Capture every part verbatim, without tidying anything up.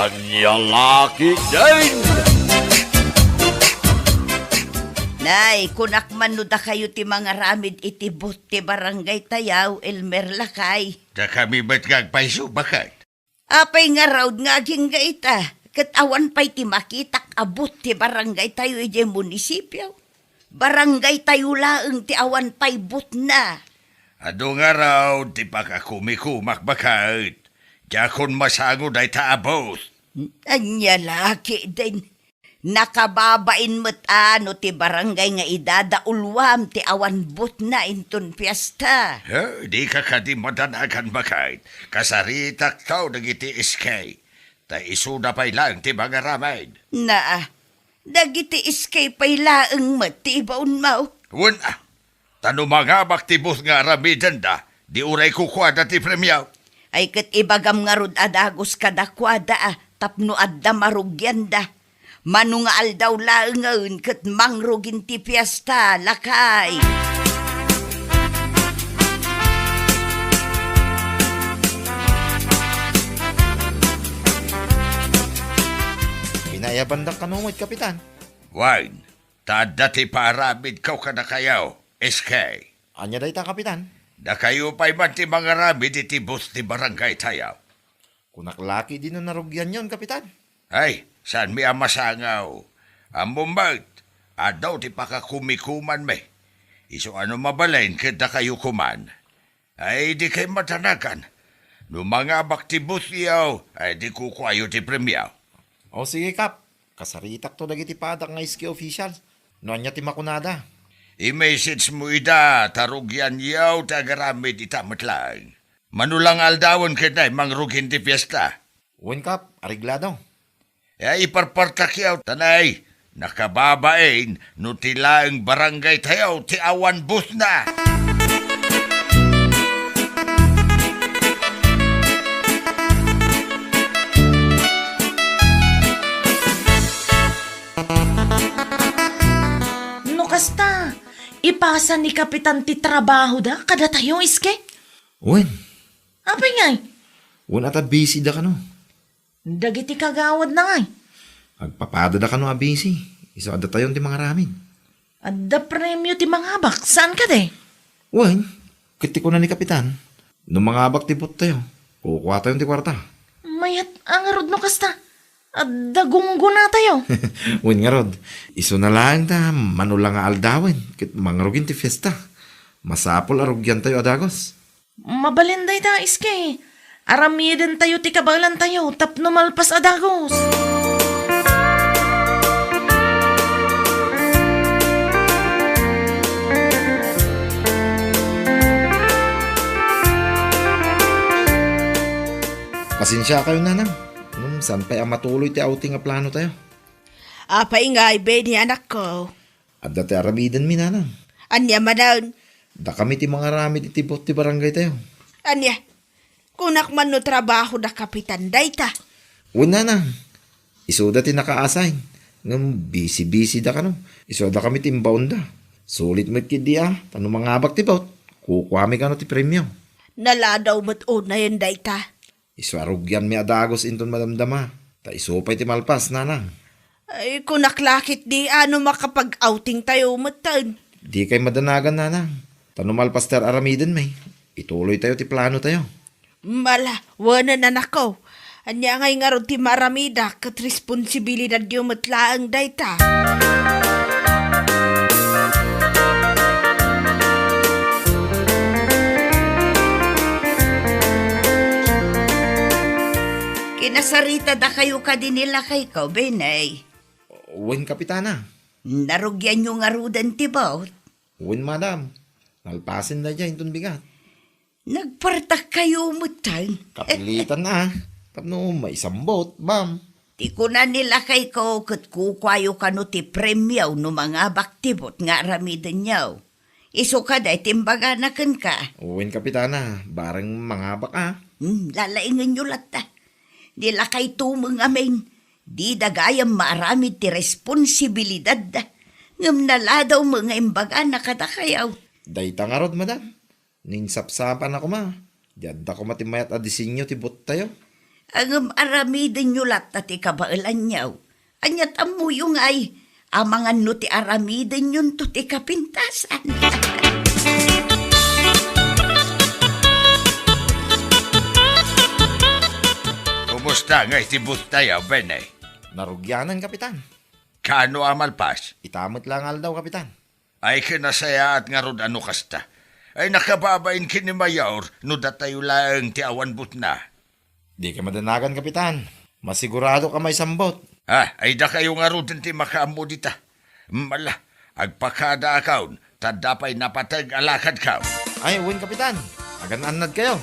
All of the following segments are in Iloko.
Ania la ketdin? Nay, kunak man no dakayo ti mangaramid iti booth ti barangay tayo, Elmer, lakay. Dakami met nga agpayso, baket? Apay ngarud nga agingga ita, ket awan pay ti makitak a booth ti barangay tayo idiay munisipio. Barangay tayo laeng ti awan pay boothna. Adu ngarud ti pakakumikumak, baket. Diakon masango dayta a booth. Ania la ketdin? Nakababain met a no ti barangay nga idadauluam ti awan boothna inton fiesta. He, dika kadi madanagan, baket. Kasaritakto dagiti S K. Ta isuda pay laeng ti mangaramid. Naa, dagiti S K pay laeng met ti ibaonmo. Wen a, ta no mangabak ti booth nga aramidenda, di uray kukuada ti premio. Ay ket ibagam ngarud a dagus kadakuada a tapno adda marugianda. Mano nga aldaw laengen ket mangrugin ti fiesta, lakay. Pinaiyabandak kano met, Kapitan. Wen, ta adda ti paaramidko kadakayo, S K. Ania dayta, Kapitan? Dakayo pay man ti mangaramid iti booth ti barangay tayo. Kunak la ketdi no narugianyon, Kapitan. Ay, saanmi a masango. Ammom met, adu ti pakakumikumanmi. Isu a no mabalin ket dakayo koman. Ay, dikay madanagan. No mangabak ti boothyo, ay, di kukuayo ti premio. O, sige, Kap. Kasaritakto dagiti padak nga S K official. No ania ti makunada? I-messagemo ida ta rugianyo ti agaramid ita met laeng. Mano la nga aldawen ketdi mangrugin ti fiesta. Wen, Kap, areglado. E, iparpartakyo, ta nay, nakababain no ti laeng barangay tayo ti awan boothna. No kasta, ipasa ni Kapitan ti trabahoda kadatayo, S K? Wen. Apay ngay? Wen a ta busy da kano. Dagiti kagawadna ngay? Agpapada da kano a busy. Isu a datayon ti mangaramid. Adda premio ti mangabak, saan kadi? Wen, ket ti kuna ni Kapitan, no mangabak ti booth tayo, kukuatayon ti kuarta. Mayat a ngarud no kasta. Adda gunggonatayo. Wen ngarud, isuna laeng ta mano la nga aldawen ket mangrugin ti fiesta. Masapul a rugiantayo a dagus. Mabalin dayta, S K. Aramidentayo ti kabaelantayo tapno malpas a dagus. Pasensiakayo, Nanang, ngem saan pay a matuloy ti outing a planotayo. Apay ngay, Benny, anakko? Adda ti aramidenmi, Nanang. Ania manen? Dakami ti mangaramid iti booth ti barangaytayo. Ania? Kunak man no trabaho da Kapitan dayta? Wen, Nanang. Isuda ti naka-assign. Ngem bisi-bisi da kano. Isu a dakami ti imbaonda. Sulit met ketdi a, ta no mangabak ti booth, kukuami kano ti premio. Naladaw met unayen dayta. Isu a rugianmi a dagus inton madamdama, ta isu pay ti malpas, Nanang. Ay, kunak la ketdi a no makapag-outing tayo metten. Dikay madanagan, Nanang. Ta no malpas ti ar-aramidenmi, ituloy tayo ti plano tayo. Mala, wen, anakko. Ania ngay ngarud ti maaramidak ket responsibilidadyo met laeng dayta. Kinasarita dakayo kadi ni lakayko, Benay? Wen, Kapitana. Narugianyo ngaruden ti booth? Wen, madam. Nalpasen daydiay inton bigat. Nagpartak kayo metten. Kapilitan a. Tapno maisambot, ma'am. Ti kuna ni lakayko ket kukuayo kano ti premio no mangabak ti booth nga aramidenyo. Isu kadi ti imbagana kenka? Wen, Kapitana, bareng mangabak a. Hmm, lalaingenyo latta. Ni lakayto met ngamin, dida gayam maaramid ti responsibilidadda. Ngem naladaw met nga imbagana kadakayo. Dayta ngarud, madam. Ninsapsapan a koma, di adda koma ti mayat a disenyo ti booth tayo. Ngem aramidenyo latta ti kabaelanyo. Ania ti ammoyo ngay, amangan no ti aramidenyonto ti kapintasan. Kumusta ngay ti buttayo, Benny? Narugianan, Kapitan. Kaano a malpas? Ita met la nga aldaw, Kapitan. Ay, kinasayaat ngarud a no kasta. Ay, nakababain ken ni Mayor no datayo laeng ti awan butna. Dika madanagan, Kapitan. Masiguradoka maisambot. Ah, ay dakayo ngaruden ti makaammo dita. Mala, agpakadaakon, ta adda pay napateg a lakadko. Ay, wen, Kapitan. Agan-annadkayo.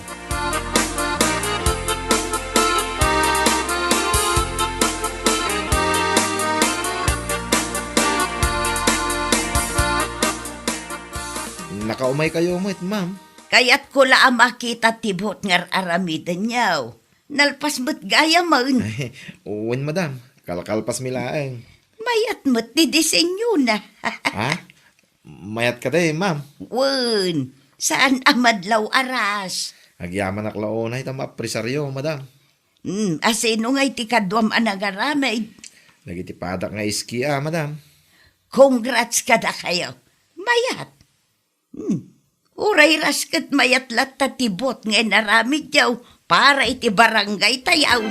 Nakaumaykayo met, ma'am. Kayatko la a makita ti buot nga ar-aramidenyo. Nalpas met gayamen. Wen, madam. Kalkalpasmi laeng. Mayat met ti disenyona. Ha? Mayat kadi, ma'am? Wen, saan a madlaw a rush. Agyamanak la unay ta maapresaryo, madam. Hmm, asino ngay ti kaduam a nagaramid? Dagiti padak nga iski a, madam. Congrats kadakayo. Mayat. Hmm. Uray rush ket mayat latta ti buot nga inaramidyo para iti barangay tayo.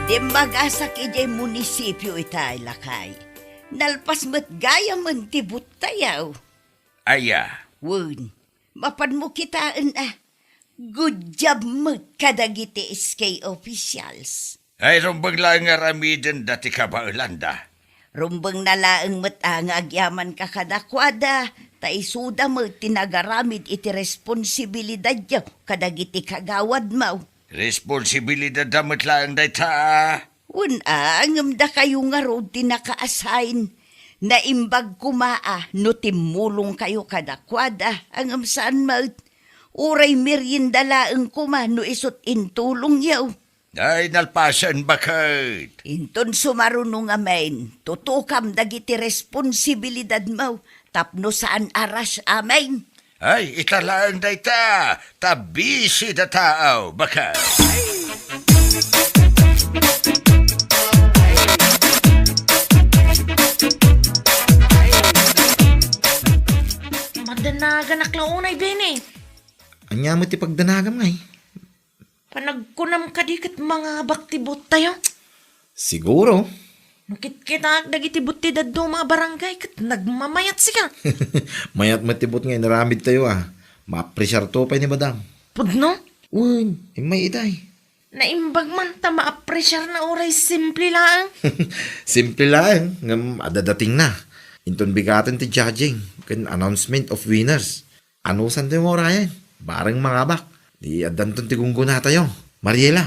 Dimmagasak idiay munisipio itay, lakay. Nalpas met gayamen ti buttayo. Aya? Wen, mapanmo kitaen a. Good job met kadagiti S K officials. Ay, rumbeng laeng nga aramidenda ti kabaelanda. Rumbengna laeng met a nga agyamanka kadakuada, ta isuda met ti nagaramid iti responsibilidadyo kadagiti kagawadmo. Responsibilidadda met laeng dayta. Wen a, ngem dakayo ngarud ti naka-assign. Naimbag koma a no timmulongkayo kadakuada, ngem saan met. Uray merienda laeng koma no isut' intulongyo. Ay, nalpasen, baket. Inton sumaruno ngamin, tutukam dagiti responsibilidadmo tapno saan a rush amin. Ay, ita laeng dayta, ta busy da tao, baket. Madanaganak la unay, Benny. Ania met ti pagdanagam ngay? Panagkunam kadi ket mangabak ti buottayo? Siguro. No kitkitaak dagiti buot ti dadduma a barangay ket nagmamayat sika. Mayat met ti buot nga inaramidtayo a. Maapresiarto pay ni madam. Pudno? Wen, immay itay. Naimbag man ta maapresiarna uray simple laeng. Simple laeng, ngem adda datingna. Inton bigaten ti judging ken announcement of winners. Anusantayo nga urayen? Bareng mangabak. Di addanton ti gunggonatayo. Mariela.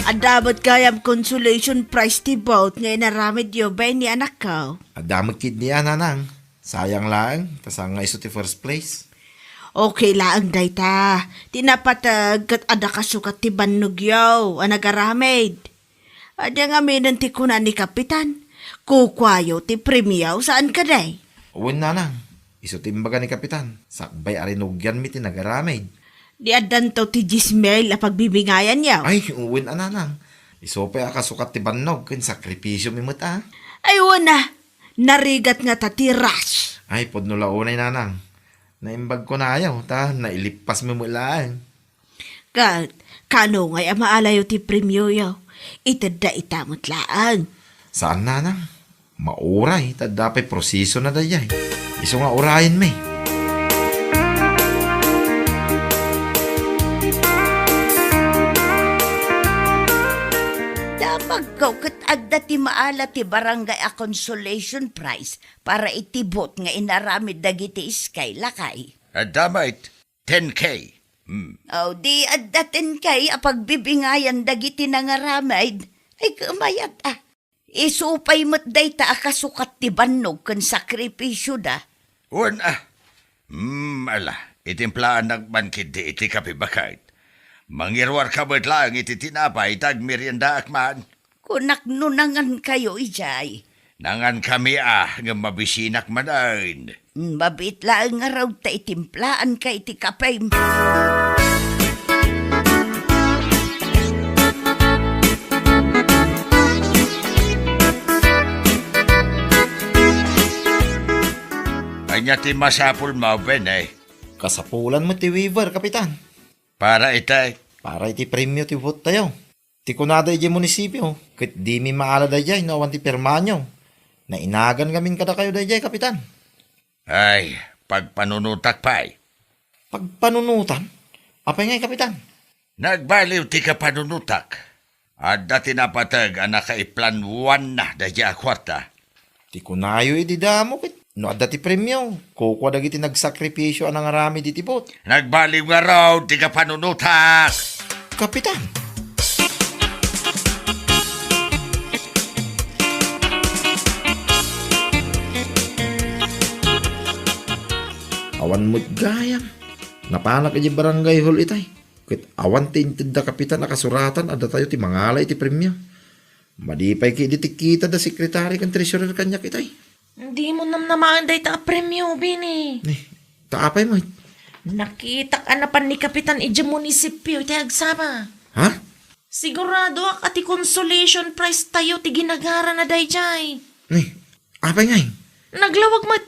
Adda met gayam consolation prize ti buot nga inaramidyo, Benny, anakko. Adda met ketdi a, nanang. Sayang laeng, ta saan nga isu ti first place. Okay laeng dayta. Ti napateg ket adda kasukat ti bannogyo a nagaramid. Ania ngaminen ti kuna ni Kapitan? Kukuayo ti premio, saan kadi? Wen, nanang. Isu ti imbaga ni Kapitan. Sakbay a rinugianmi ti nagaramid. Di addanto ti dies mil a pagbibingayanyo? Ay, wen a, nanang. Isu pay a kasukat ti bannog ken sakripisiomi met a. Ay, wen a. Narigat ngata ti rush. Ay, pudno la unay, nanang. Naimbag kunayo, ta nailippasmi met laeng. Ket, kaano ngay a maalayo ti premioyo? Itedda ita met laeng. Saan, nanang. Mauray, ta adda pay prosesona daydiay. Isu nga urayenmi. Damagko ket adda ti maala ti barangay a consolation prize para iti buot nga inaramid dagiti iskay, lakay. Adda met, ten K. Hmm. O, di adda ten K a pagbibingayan dagiti nangaramid. Ay, kumayat a. Isu pay met dayta a kasukat ti bannog ken sakripisioda. Wen a. Hmm, ala. Itimplaannak man ketdi iti kape baket. Mangiruarka met laeng iti tinapay ta agmeriendaak man. Kunak no nangankayo idiay. Nangankami a, ngem mabisinak manen. Mabiit laeng ngarud ta itimplaanka iti kapem. Ania ti masapulmo, Benny? Kasapulan met ti waiver, Kapitan. Para iti? Para iti premio ti vote tayo. Ti kunada idiay munisipio, ket dimi maala daydiay no awan ti pirmanyo. Nainagan ngamin kadakayo daydiay, Kapitan. Ay, pagpanunotak pay. Pagpanunotan? Apay ngay, Kapitan? Nagbaliw ti kapanunotak. Adda ti napateg a nakaiplanwanna daydiay a kuarta. Ti kunayo idi damo ket no adda ti premio, kukua dagiti nagsakripisio a nangaramid iti vote. Nagbaliw ngarud ti kapanunotak! Kapitan! Awan met gayam. Napanak idiay barangay hall itay. Ket awan ti intedda, Kapitan, a kasuratan a datayo ti mangala iti premio. Madi pay ketdi ti kita da sekretary ken treasurer kaniak itay. Dimo namnamaen dayta a premio, Bini. Ni, ta apay met? Nakitak a napan ni Kapitan idiay munisipio iti agsaba. Ha? Siguradoak a ti consolation prize tayo ti ginagarana daydiay. Ni, apay ngay? Naglawag met.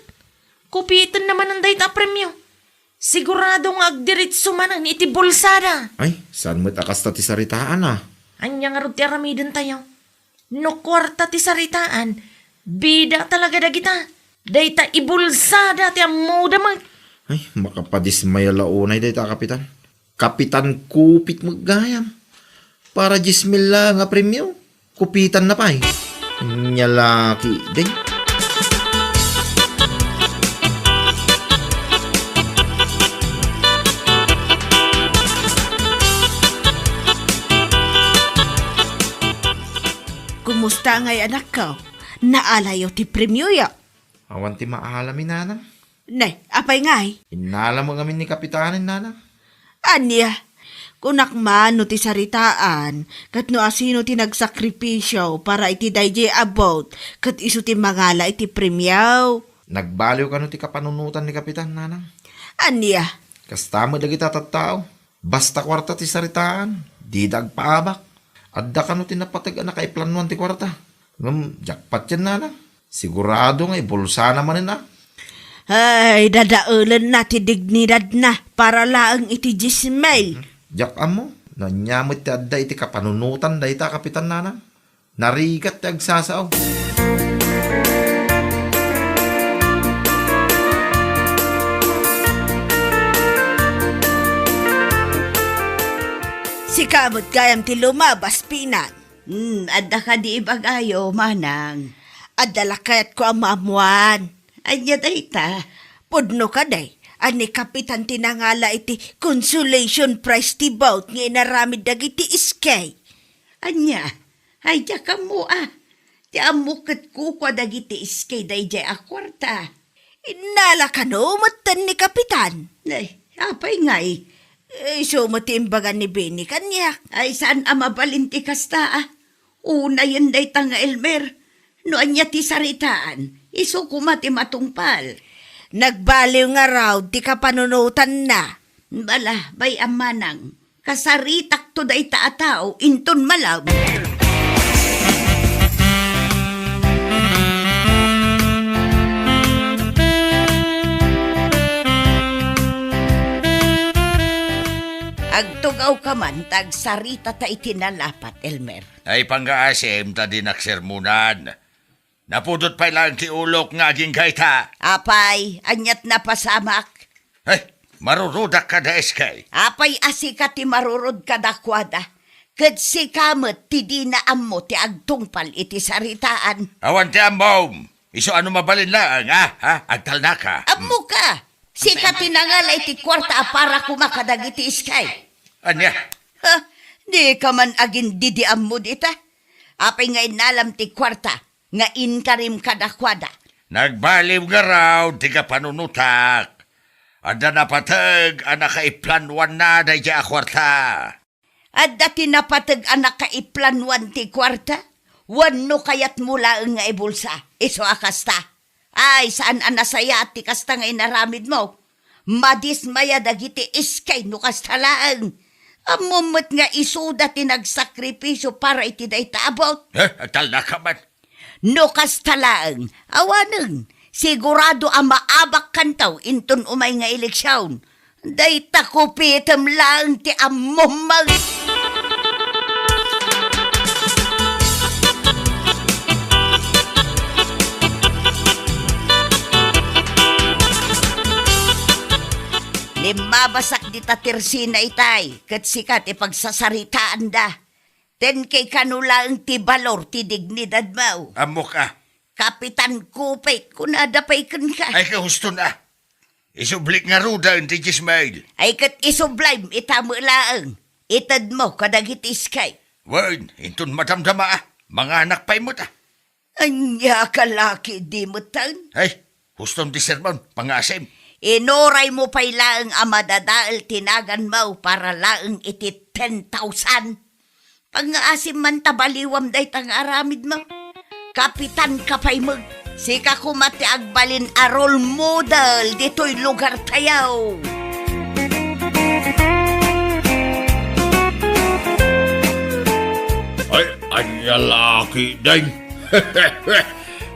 Kupiten na manen dayta a premio. Sigurado nga agdiritso manen iti bulsada. Ay, saan met a kasta ti saritaan a? Ania ngarud ti aramiden tayo? No kuarta ti saritaan, bida talaga dagita. Dayta ibulsada ti ammoda met. Ay, makapadismaya la unay dayta, Kapitan. Kapitan Kupit met gayam. Para dies mil la nga premio, kupitan na pay. Nia la ketdi. Kumusta ngay, anakko? Naalayo ti premioyo? Awan ti maala mi, nanang. Ne, apay ngay? Innalamo ngamin ni Kapitanen, nanang. Ania? Kunak man no ti saritaan, ket no asino ti nagsakripisio para iti daydiay a vote, ket isu ti mangala iti premio. Nagbaliw kano ti kapanunotan ni Kapitan, nanang? Ania? Kasta met dagita tattao. Basta kuarta ti saritaan, dida agpaabak. Adda kano ti napateg a nakaiplanwan ti kuarta. Ngem diak patien, nanang. Sigurado nga ibulsana manen a. Ay, dadaelenna ti dignidadna para laeng iti dies mil. Diak ammo no ania met ti adda iti kapanunotan dayta a kapitan, nanang. Narigat ti agsasao. Sika met gayam ti lumabas, Pinang. Hmm, adda kadi ibagayo, manang? Adda la kayatko a maammuan. Ania dayta? Pudno kadi a ni Kapitan ti nangala iti consolation prize ti bout nga inaramid dagiti S K? Ania? Ay, diak ammo a. Ti ammok ket kukua dagiti S K daydiay a kuarta. Innala kano metten ni Kapitan? Ay, apay ngay? Isu met ti imbagan ni Benny kaniak. Ay, saan a mabalin ti kasta a. Unayen dayta nga Elmer. No ania ti saritaan, isu koma ti matungpal. Nagbaliw ngarud ti kapanunotanna. Bala, bay-am, manang. Kasaritakto dayta a tao inton malem. Agtugawka man ta agsaritata iti nalapat, Elmer. Ay, pangngaasim ta dinak sermonan. Napudot pay laeng ti ulok nga agingga ita. Apay, aniat napasamak? Eh, marurodak kada S K. Apay a sika ti marurod kadakuada, ket sika met ti dina ammo ti agtungpal iti saritaan. Awan ti ammom. Isu a no mabalin laeng, a, ha? Agtalnaka. Ammoka! Sika ti nangala iti kuarta a para koma kadagiti S K. Ania? Ha? Dika man agin didi ammo dita? Apay nga innalam ti kuarta nga inkarim kadakuada? Nagbaliw ngarud ti kapanunotak. Adda napateg a nakaiplanuanna daydiay a kuarta. Adda ti napateg a nakaiplanuan ti kuarta? Wenno kayatmo laeng nga ibulsa? Isu a kasta. Ay, saan a nasayaat ti kasta nga inaramidmo. Madismaya dagiti iskay no kasta laeng. Ammom met nga isuda ti nagsakripisio para iti dayta a bot. Eh, agtalnaka man. No kasta laeng, awanen, sigurado a maabakkanto inton umay nga eleksion. Dayta kupitem laeng ti ammom. Limmabasak dita tersina itay, ket sika ti pagsasaritaanda. Ten kay kano laeng ti balor ti dignidadmo. Ammok a. Kapitan Kupit, kunada pay kenka. Ay, kahuston a. Isublik ngaruden ti Ismael. Ay, ket isublim ita met laeng. Itedmo kadagiti iskay. Wen, inton madamdama a, manganak pay met a. Ania ka laki di metten? Ay, hustom ti sermon, pangngaasim. Inuraymo pay laeng a madadael ti naganmo para laeng iti ten thousand. Pangngaasim man ta baliwam dayta nga aramidmo. Kapitan ka pay met. Sika koma ti agbalin a role model ditoy lugartayo. Ay, ania laki, Deng?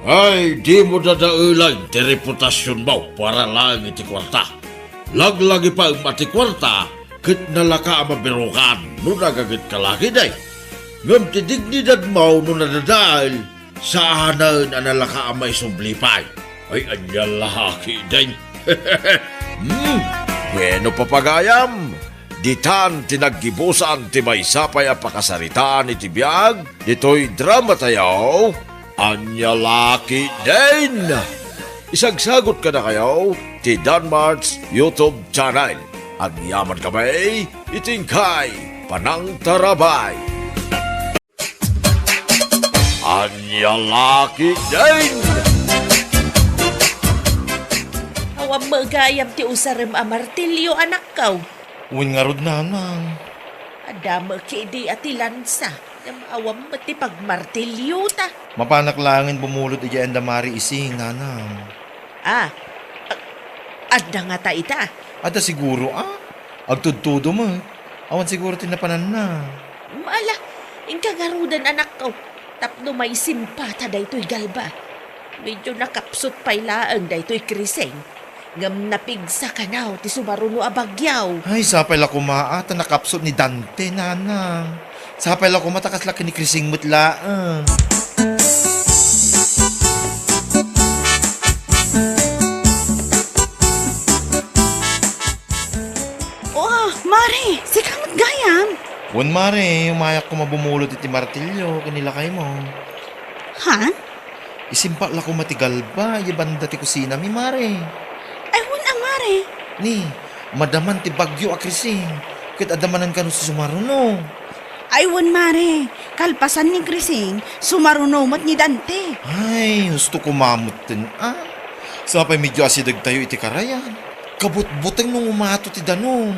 Ay, dimo dadaelen ti reputasionmo para laeng iti kuarta. Laglagipem a ti kuarta ket nalaka a mabirukan no nagaget ka laki, Deng. Ngem ti dignidadmo no nadadael, saanen a nalaka a maisubli pay. Ay, ania laki, Deng? Hmm, bueno, papagayam. Ditan ti naggibusan ti maysa pay a pakasaritaan iti biag ditoy dramatayo, Ania Laki Din. Isagsagut kadakayo ti Danmart's YouTube channel. Agyaman kami iti inkay panangtarabay. Ania Laki Din! Awan met gayam ti usarem a martilyo, anakko. Wen ngarud, nanang. Adda met ketdi a ti lansa, ngem awan met ti pagmartilyota. Mapanak laengen bumulot idiay anda Mari Ising, nanang. Ah, a-, adda ngata ita? Adda siguro, a. Agtudtudo met. Awan siguro ti napananna. Ala, inka ngaruden, anakko, tapno maisimpata daytoy galba. Medyo nakapsut pay laeng daytoy krising, ngem napigsa kano ti sumaruno a bagyo. Ay, sapay la koma a ta nakapsut ni Dante, nanang. Sapay la koma ta kasla ken ni Krising met laeng. Oh, Mare, sika met gayam? Wen, Mare, umayak koma bumulot iti martilyo ken ni lakaymo. Han? Isimpa la koma ti galba idiay banda ti kusinami, Mare. Ay, wen a, Mare. Ni, madaman ti bagyo a Krising, ket adda manen kano ti sumaruno. Ay, wen, Mare. Kalpasan ni Krising, sumaruno met ni Dante. Ay, husto koma metten, a. Sapay medyo asidegtayo iti karayan. Kabutbuteng no umato ti danum.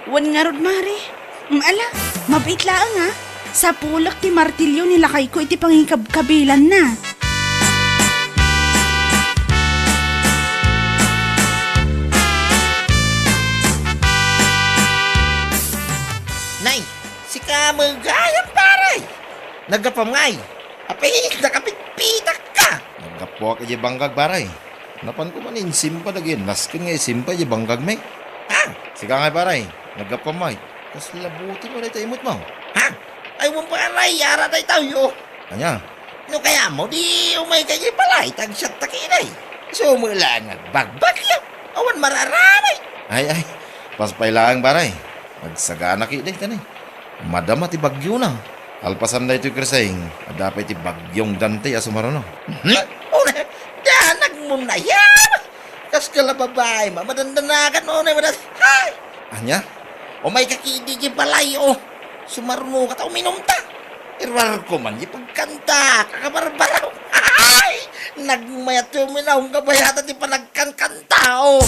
Wen ngarud, Mare. Mm, ala, mabiit laeng, a. Sapulek ti martilyo ni lakayko iti pangikabkabilanna. Nay, sika met gayam, pare. Naggapuam ngay. Apay, nakapitpitak ka. Naggapuak idiay bangkag, pare. Napan ko man insimpa dagiti nasken nga isimpa idiay bangkagmi. Ha? Sika ngay, pare. Naggapuam ngay. Kasla buti mo dayta imutmo. Ha? Ay, wen pay, aray, ara daytoy, o. Ania? No kayatmo, di umayka idiay balay, ta agsiatta ketdi. Isu met laeng nga agbagbagyo. Awan mararamay. Ay, ay. Pas pay laeng, pare. Agsagana ketdi, kani. Madama ti bagyona. Kalpasan daytoy Krising, adda pay ti bagyong Dante a sumaruno. Hmm? Una, danag mo na yan! Kas ka la babae, ma-, madandanagan, una, madan-, hay! Ania? Umayka ketdi idiay balay, o. Sumarunoka ta uminumta. Iruarko man di pagkanta, kakabarbaraw. Hay! Nagmayat ti uminaw, kabayatan ti panagkankanta, o.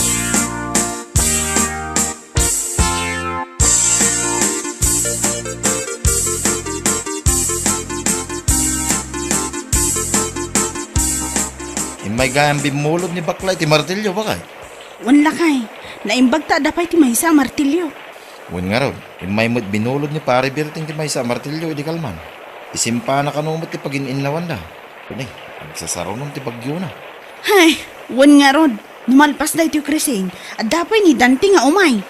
Gayam bimmulod ni bakla iti martilyo, bakay? Wen, lakay, naimbag ta adda pay ti maysa a martilyo. Wen ngarud, immay met binulod ni Pare Berting ti maysa a martilyo idi kalman. Isimpana kano met ti pagin-innawanda. Wen, agsasarunon ti bagyona. Hay, wen ngarud, no malpas daytoy Krising, adda pay ni Dante nga umay.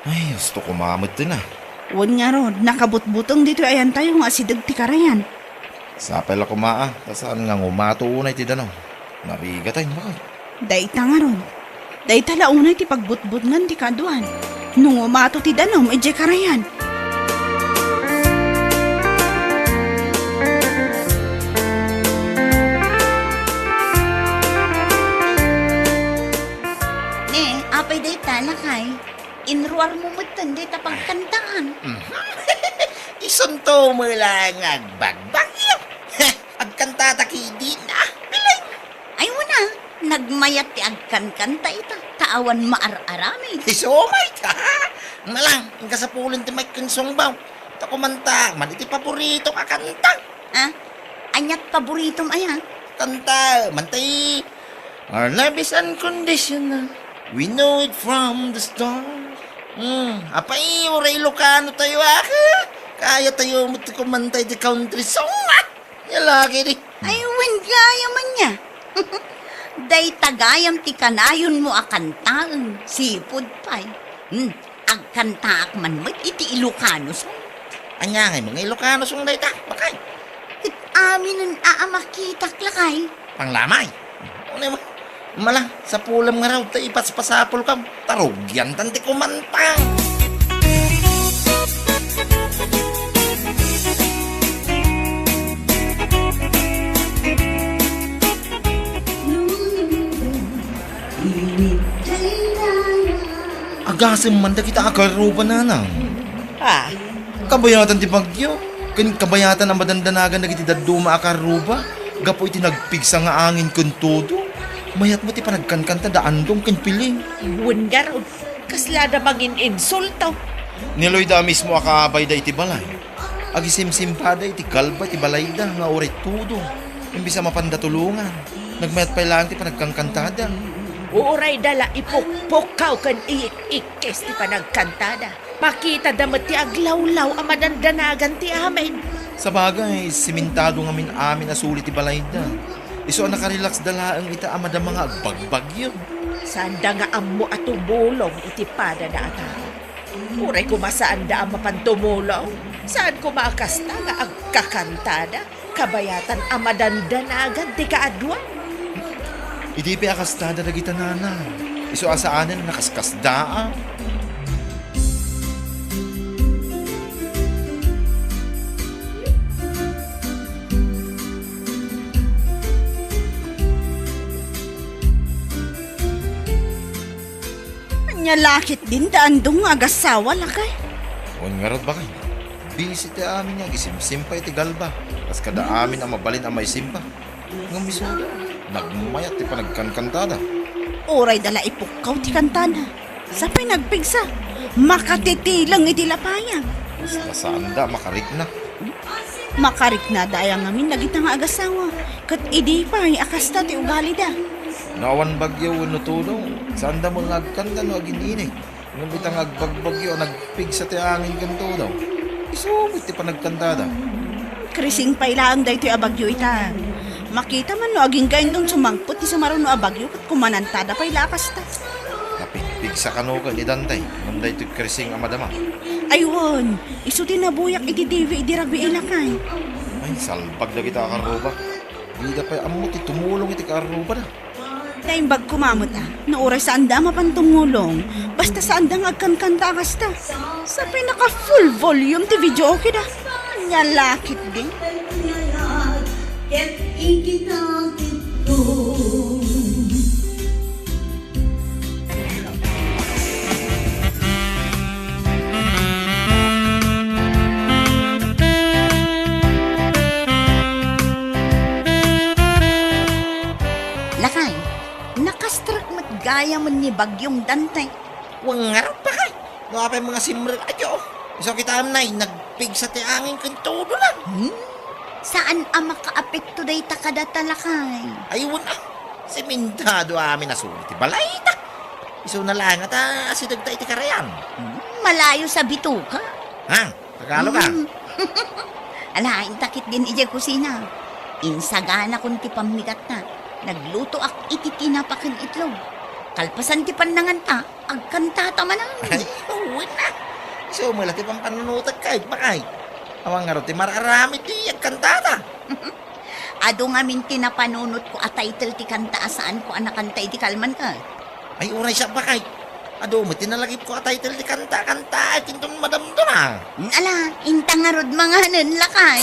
Ay, husto koma met ti na. Wen ngarud, nakabutbuteng ditoy ayantayo nga asideg ti karayan. Sapay la koma a, ta saan nga ngumato unay ti danum. Narigatay, bakay. Dayta ngarud. Dayta la unay ti pagbutbutngan ti kaaduan. No ngumato ti danum idiay karayan. Ne, apay dayta, lakay? Inruarmo metten dayta pagkantaan. Mhm. Isunto met la nga agbagbagyo. Agkantata kidina. Biling. Ay, wen a, nagmayat ti agkankanta ita, ta awan maar-aramid. Isu met, ha? Malang, inka sapulen ti mic ken sungbaw. Ta kumanta man iti paboritok a kanta. Ah? Aniat paboritom aya? Kanta, man ti Our love is unconditional. We know it from the start. Hmm, apay, uray Ilocano tayo, ah. Kaya tayo met ti kumanta iti country song, ah. Nia la ketdi. Ay, wen, gayam ania. Dayta gayam ti kanayonmo a kantaen, sipud pay. Hmm, agkantaak man met iti Ilocano song. Ania ngay nga Ilocano song dayta, bakay? Ket aminen a, a makitak, lakay. Panglamay. Unay mo, mala, sapulem ngarud ta ipaspasapulkam. Ta rugiantan ti kumanta. Agasem man dagita a karruba, nanang. Ah. Kabayatan ti bagyo, ken kabayatan a madandanagan dagiti dadduma a karruba gapu iti nagpigsa nga angin ken todo. Mayat met ti panagkankanta da Andong ken Piling. Wen ngarud, kasla da mangin-insulto. Ni Loida a mismo a kaabayda iti balay. Agisimsimpada iti galba ti balayda nga uray todo. Imbes a mapanda tulongan, nagmayat pay laeng ti panagkankantada. Uray da la ipukpukkaw ken iik-ikkis ti panagkantada. Makitada met ti aglawlaw a madandanagan ti amin. Sabagay, simentado ngamin amin a suli ti balayda. Isu a nakarelaxda laeng ita a madama nga agbagbagyo. Saanda nga ammo a tumulong iti padada a tao. Uray koma saanda a mapan tumulong, saan koma a kasta nga agkakantada, kabayatan a madandanagan ti kaadua. Idi pay a kastada dagita nana, isu a saanen a nakaskasdaaw. Ania la ketdin da Andong nga agassawa, lakay? Wen ngarud, bakay. Bisi ti amin nga agisimsimpa iti galba, kas kada amin a mabalin a maisimpa. Ngem isuda, nagmayat ti panagkankantada. Uray da la ipukkaw ti kantada. Sapay nagpigsa, makatitileng iti lapayag. Kasla saanda a makarikna. Makariknada aya ngamin dagita nga agassawa, ket idi pay a kasta ti ugalida. No awan bagyo wenno todo, saanda met nga agkanta no agin-init. Ngem ita nga agbagbagyo a nagpigsa ti angin ken todo, isu met ti panagkantada. Krising pay laeng daytoy a bagyo ita. Makita man no agingga inton sumangpet ti sumaruno a bagyo ket kumanantada pay la a kasta. Napigpigsa kano ken ni Dante ngem daytoy Krising a madama. Ay wen, isu ti nabuyak iti T V idi rabii, lakay. Ay, salbag dagita a karruba. Dida pay ammo ti tumulong iti karrubada. Naimbag koma met a, no uray saanda a mapan tumulong, basta saanda nga agkankanta a kasta. Sapay naka full volume ti videoke da. Ania la ketdi. Ket ikita ketdi. Lakay, nakastrek met gayamen ni Bagyong Dante. Wen ngarud, bakay, no apay nga simrek a Dios. Isu kitaem nay, nagpigsa ti angin ken todo na. Hmm? Saan a makaapekto dayta kadata, lakay? Ay, wen a. Simentado amin a suli ti balayta. Isuna laeng ta asidegta iti karayan. Hmm, malayo sa bituka. Ha? Tagalog, ah. Hmm. Alaen ta ketdin idiay kusina. Insaganakon ti pammigatna. Naglutoak iti tinapa ken itlog. Kalpasan ti pannanganta, agkantata manen. Ay, wen a. Isu met la ti pampanunotek, kay, bakay. Awan ngarud ti mar-aramid ti agkantata. Adu ngamin ti napanunotko a title ti kanta a saanko a nakanta idi kalman, eh. Ay, uray siak, bakay. Adu met ti nalagipko a title ti kanta, kanta, ay, kinton madamdama. Ala, inta ngarud manganen, lakay.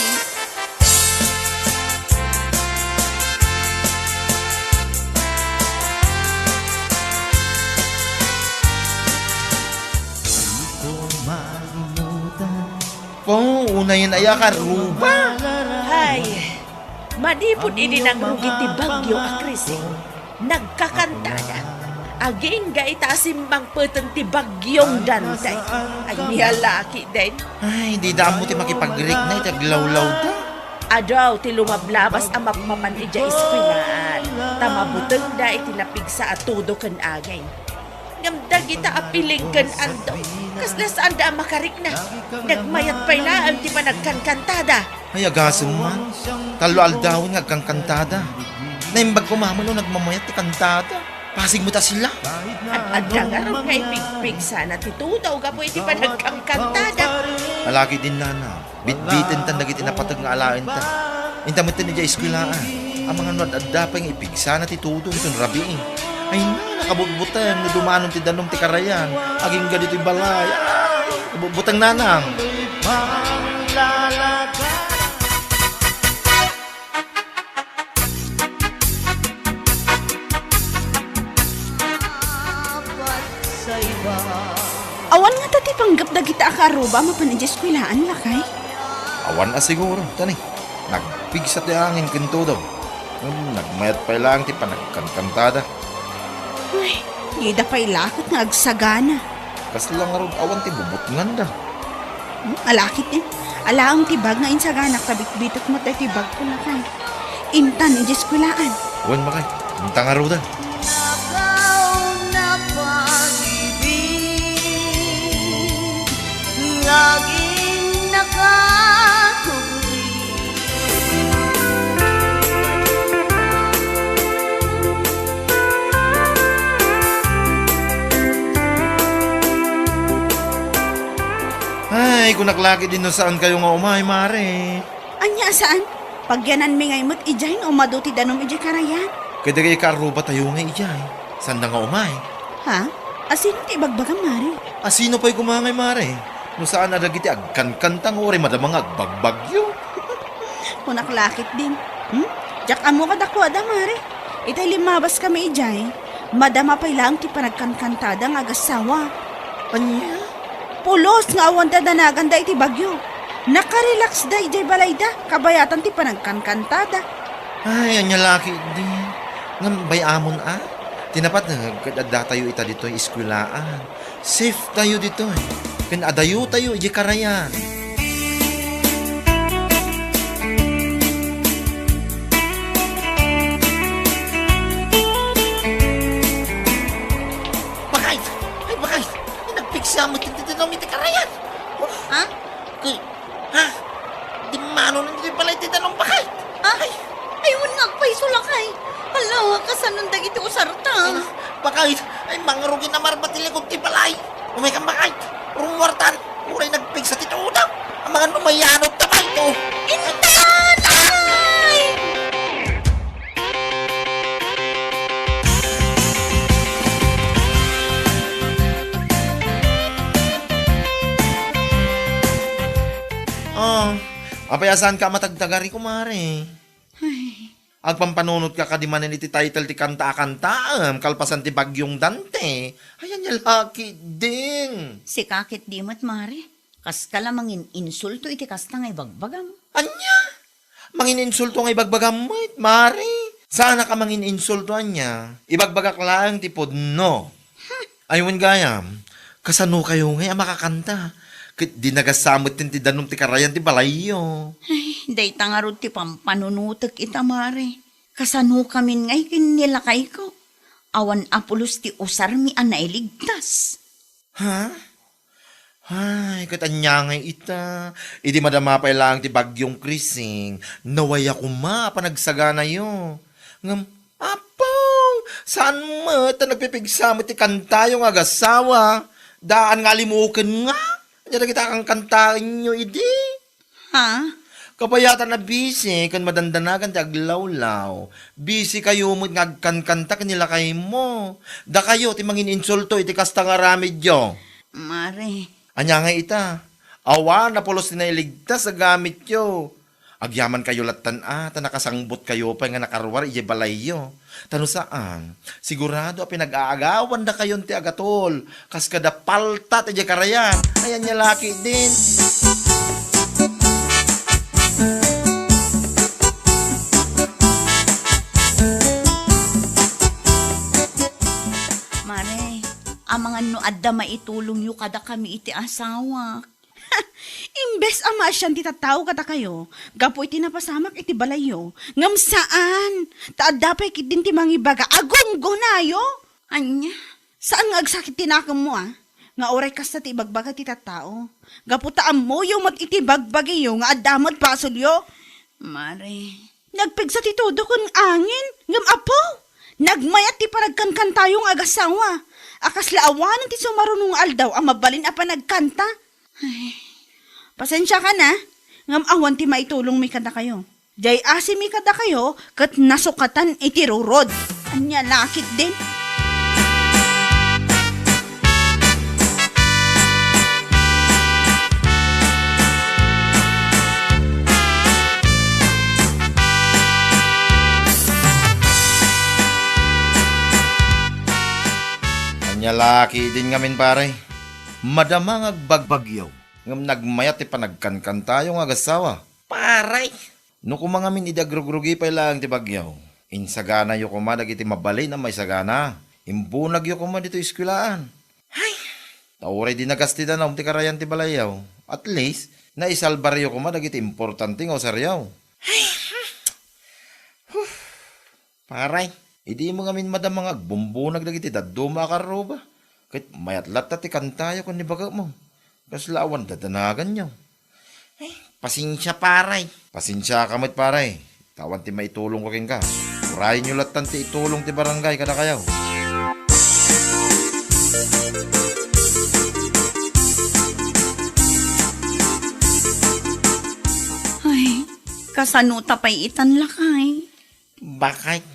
Pong, unayen aya, karuba. Hay, manipud idi nangrugi ti bagyo a Crising, nagkakantada. Agingga ita a simmangpeten ti bagyong Dante. Ay, nia lakay den. Ay, dida ammo ti makipagrikna iti aglawlawda. Adu ti lumablabas a mapmapan idiay eskuelaan, ta mabutengda iti napigsa a tudo ken aging. Ngem dagita a piling ken anto, kasla saanda a makarikna. Nagmayat pay laeng ti panagkankantada. Ay, agasem man. Tallo aldawen nga agkankantada. Naimbag koma met no nagmamayat ti kantada. Pasig met a sila. Ad-adda ngarud nga ipigpigsana ti tudo gapu iti panagkankantada. Alakay din, nana. Bitbitenta dagiti napateg nga alaenta. Inta metten idiay eskuelaan. Amangan no ad-adda pay nga ipigsana ti tudo inton rabii. Ay na, nakabutbuteng no dumanon ti danum ti karayan. Agingga ditoy balay. Ay, nakabutbuteng, nanang. Awan ngata ti panggep dagita a karuba a mapan idiay eskuelaan, lakay? Awan a siguro, tani. Nagpigsa ti angin ken tudo. Ngem nagmayat pay laeng ti panagkankantada. Ay, dida pay la ket nga agsagana. Kasla ngarud awan ti bubutnganda. Hmm, alakay din. Alaem ti bag nga insaganak ta bitbitek met daytoy bagko, lakay. Intan idiay eskuelaan. Wen, bakay. Inta ngaruden. Nakauna pag-ibig, laging nakakubli. Ay, kunak lakay din no saan kayo nga umay, mare. Ania a saan? Pagyananmi ngay met idiay no umadu ti danum idiay karayan. Ket dagiti kaarrubatayo ngay idiay, saanda nga umay. Ha? Asino ti ibagbagam, mare? Asino pay koma ngay, mare? No saan a dagiti agkankanta nga uray madama nga agbagbagyo. Kunak lakay din. Hmm? Diak ammo kadakuada, mare. Itay limmabaskami idiay, madama pay laeng ti panagkankantada nga agassawa. Ania? Pulos nga awan dadanaganda iti bagyo. Nakarelaxda idiay balayda, kabayatan ti panagkankantada. Ay, ania lakay di. Ngem bay-amon a, ti napateg ket addatayo ita ditoy eskuelaan. Safe tayo ditoy. Ken adayo tayo idiay karayan. Bakay! Ay, bakay! Ay, nagpigsa met ti danum iti karayan. Uf. Ha? Kay, ha? Dimmanon iti balay ti danum, bakay! Ah? Ay! Ay, wen nga agpayso, lakay. Hala, kasanon dagiti usarta? Ay, bakay! Ay, mangrugi na marbat ti likod ti balay. Umaykam, bakay! Rummuartan! Uray nagpigsa ti tudo. Amangan no mayanot ta pay to. Intanay! Ah, apay a saanka a matagtagari, kumare? Ay. Agpampanunotka kadi manen iti title ti kanta a kantaem kalpasan ti Bagyong Dante? Ay, ania lakay din. Sika ketdi met, mare. Kaska la mangin-insulto iti kasta nga ibagbagam. Ania? Mangin-insulto nga ibagbagam met, mare? Saanak a mangin-insulto, ania? Ibagbagak laeng ti pudno. Ay, wen gayam, kasano kayo ngay a makakanta? Ket di nagasa met ti danum ti karayan ti balayyo. Ay, dayta ngarud ti pampanunotek ita, mare. Kasano kamin ngay ken ni lakayko? Awan a pulos ti usarmi a nailigtas. Ha? Ay, ket ania ngay ita? Idi madama pay laeng ti bagyong Krising, nawaya koma a panagsaganayo. Ngem, Apo, saan met ta nagpipigsa met ti kantayo nga agasawa? Daan nga alimuken nga? Ania dagita a kankantaenyo idi? Ha? Kabayatan a busy ken madandanagan ti aglawlaw. Busy kayo met nga agkankanta ken ni lakaymo. Dakayo ti mangininsulto iti kasta nga aramidyo. Mare. Ania ngay ita? Awan a pulos ti nailigtas a gamityo. Agyaman kayo lattan a, ta nakasangbot kayo pay nga nakaruar idiay balayyo. Ta no saan, sigurado a pinag-aagawandakayon ti agatol, kas kada palta ti diay karayan. Ay, ania la ketdin. Mare, amangan no adda maitulongyo kadakami iti asawak. Imbes a maasian ti tattao kadakayo gapu iti napasamak iti balayyo, ngem saan, ta adda pay ketdin ti mangibaga a gunggonayo. Ania? Saan nga agsakit ti nakemmo, a? Nga uray kasta ti ibagbaga ti tattao. Gapu ta ammoyo met iti bagbagiyo nga adda met basolyo. Mare. Nagpigsa ti tudo ken angin, ngem Apo, nagmayat ti panagkankantayo nga agasawa. A kasla awanen ti sumaruno nga aldaw a mabalin a panagkanta. Ay, pasensiakan a, ngem awan ti maitulongmi kadakayo. Diay asimi kadakayo ket nasukatan iti rurod. Ania la ketdin? Ania la ketdin ngamin, pare? Madama nga agbagbagyo, ngem nagmayat ti panagkankantayo nga agasawa. Pare! No koma ngamin idi agrugrugi pay laeng ti bagyo, insaganayo koma dagiti mabalin a maisagana. Imbunagyo koma ditoy eskuelaan. Ay! Ta uray di nagas ti danum ti karayan ti balayyo, at least, naisalbaryo koma dagiti importante nga usaryo. Ay! Huh! Pare, idi imo ngamin madama nga agbumbunag dagiti dadduma a karruba, ket mayat latta ti kantayo ken ni baketmo. Kasla awan dadanaganyo. Ay, pasensia, pare. Pasensiaka met, pare. Ta awan ti maitulongko kenka. Urayenyo lattan ti itulong ti barangay kadakayo. Ay, kasano ta pay itan, lakay? Bakit?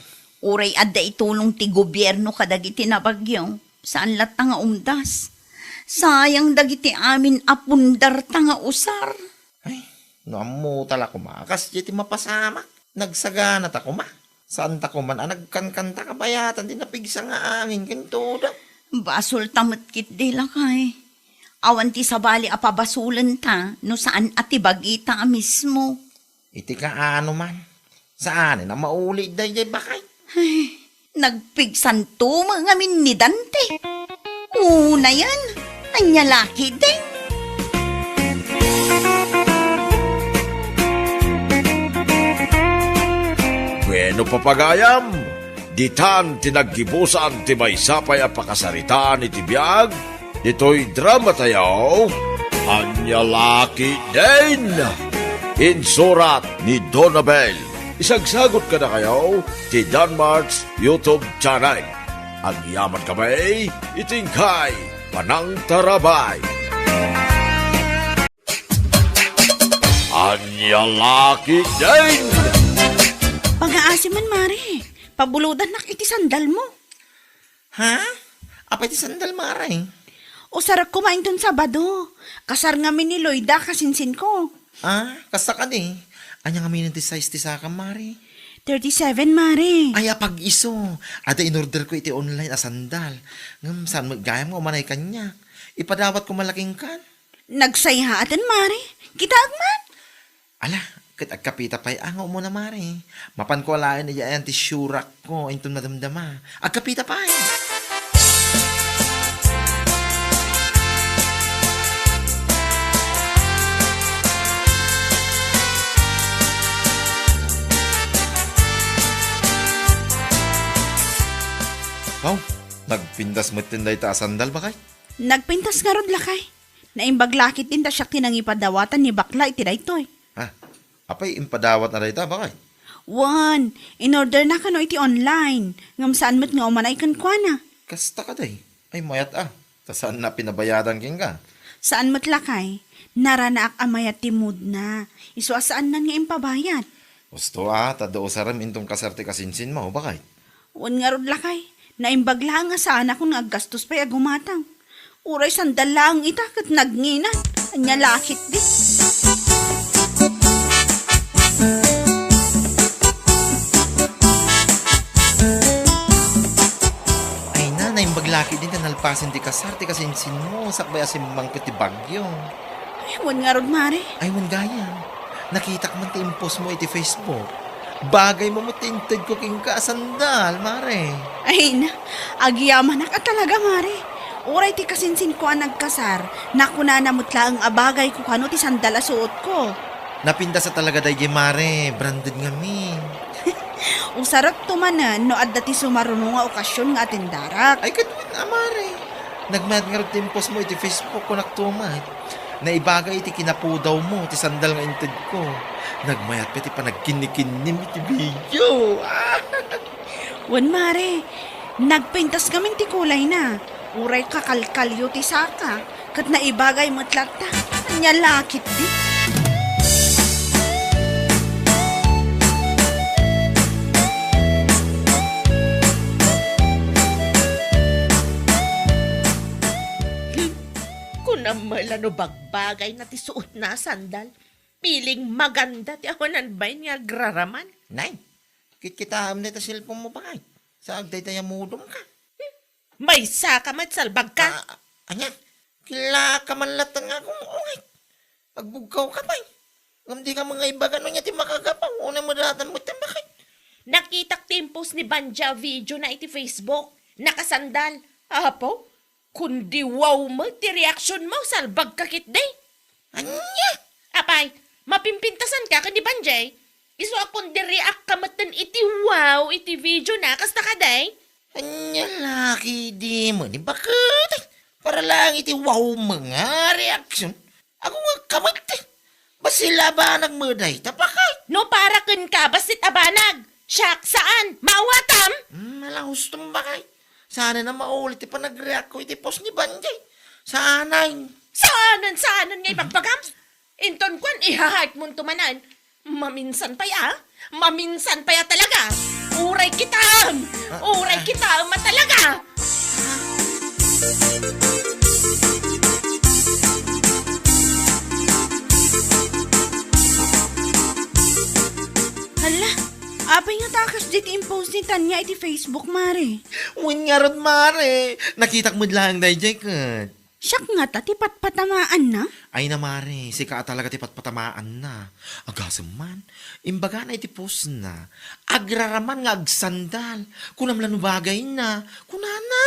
Uray adda itulong ti gobierno kadagiti nabagyo, saan latta nga umdas. Sayang dagiti amin a pundarta nga usar. Ay, no ammota la koma, kas diay ti mapasamak. Nagsaganata koma. Saanta koman a nagkankanta kabayatan ti napigsa nga angin ken tudo. Basolta met ketdi, lakay. Awan ti sabali a pabasolenta no saan a ti bagita a mismo. Iti kaano man, saanen a mauli daydiay bakay. Ay, nagpigsanto met ngamin ni Dante. Unayen, ania la ketdin? Bueno, papagayam, ditan ti naggibusan ti maysa pay a pakasaritaan iti biag ditoy drama tayo, Ania la ketdin? Insurat ni Donabel. Isagsagot kadakayo ti Danmart's YouTube channel. Agyaman kami iti inkay panangtarabay. Ania la ketdin? Pangaasi man, Mare. Pabulodannak iti sandalmo. Ha? Apay ti sandal, Mare? Usarek koma inton Sabado. Kasar ngamin ni Loida, kasinsinko. Ah, kasta kadi. Ania ngamin ti size ti sakam, Mare? Thirty-seven, Mare. Ay, apag-isu. Adda inorderko iti online a sandal. Ngem saan met gayam nga umanay kaniak. Ipadawatko man la kenka. Nagsayaaten, Mare. Kitaek man. Ala, ket agkapita pay a nga umuna, Mare. Mapanko alaen idiay ayan ti siurakko inton madamdama. Agkapita pay. Nagpintas metten dayta a sandal, bakay? Nagpintas ngarud, lakay. Naimbag la ketdin ta siak ti nangipadawatan ni bakla iti daytoy. Ha? Apay, impadawatna dayta, bakay? Wen, inorderna kano iti online, ngem saan met nga umanay kenkuana. Kasta kadi? Ay, mayat a. Ta saanna pinabayadan kenka? Saan met, lakay. Naranaak a mayat ti moodna. Isu a saannan nga impabayad. Husto a, ta adu usarem inton kasar ti kasinsinmo, bakay? Wen ngarud, lakay, naimbag laeng a saanakon nga aggastos pay a gumatang. Uray sandal laeng ita ket nagnginan. Ania la ketdi? Ay na, naimbag la ketdin ta nalpasen ti kasar ti kasinsinmo, sakbay a simmangpet ti bagyo. Ay, wen ngarud, mare. Ay, wen gayam. Nakitak man ti impostmo iti Facebook. Bagaymo met ti intedko kenka a sandal, mare. Ay na, agyamanak a talaga, mare. Uray ti kasinsinko a nagkasar, nakunana met laeng a bagayko kano ti sandal a suotko. Napintas a talaga daydiay, mare, branded ngamin. Usarekto manen no adda ti sumaruno nga okasion nga atendarak. Ay, ket wen a, mare. Nagmayat ngarud ti impostmo iti Facebook, kunakto met. Naibagay iti kinapudawmo ti sandal nga intedko. Nagmayat pay ti panagkinnikinnim iti video. Wen, mare, nagpintas ngamin ti kulayna. Uray kakalkalyo ti saka, ket naibagay met latta. Ania la ketdi? Hmm, kunam met la no bagbagayna ti suotna a sandal. Piling maganda ti awanan bain nga agraraman. Nay, kitkitaem dayta cellphone-mo, bakay. Sa agdayta a modem ka. Maysa ka met, salbag ka. Ah, ania? Killaka man latta nga agungungay. Agbugkaw ka pay. Ngem di ka mangaibaga no ania ti makagapu. Unay madatan mo ti bakay. Nakitak ti impos ni Banja video na iti Facebook. Nakasandal. Apo, kundi wow met ti reaksionmo, salbag ka ketdi. Ania? Apay, mapimpintasan ka ken ni Banjay? Isu a kundi react ka metten iti wow iti video na, kasta kadi? Ania la ketdi met ni baket? Para laeng iti wow met nga reaksion. Agungayka met. Bassit la a banag met dayta, bakay. No para kenka, bassit a banag. Siak, saan. Maawatam? Hmm, ala, hustom, bakay. Saanen a maulit ti panagreact ko iti post ni Banjay. Saanen. Saanen, saanen nga ibagbagam? Inton kuan, iha-heart monto manen. Maminsan pay a. Maminsan pay a talaga. Uray kitaem. Ah, uray ah. Kitaem a talaga. Hala, apay ngata a kasdi ti impost ni Tanya iti Facebook, mare? Wen ngarud, mare. Nakitak met laeng daydiay ket. Siak ngata ti patpatamaanna? Ay na, mare, sika a talaga ti patpatamaanna. Agasem man, imbagana iti postna, agraraman nga agsandal. Kunam la no bagayna. Kunana.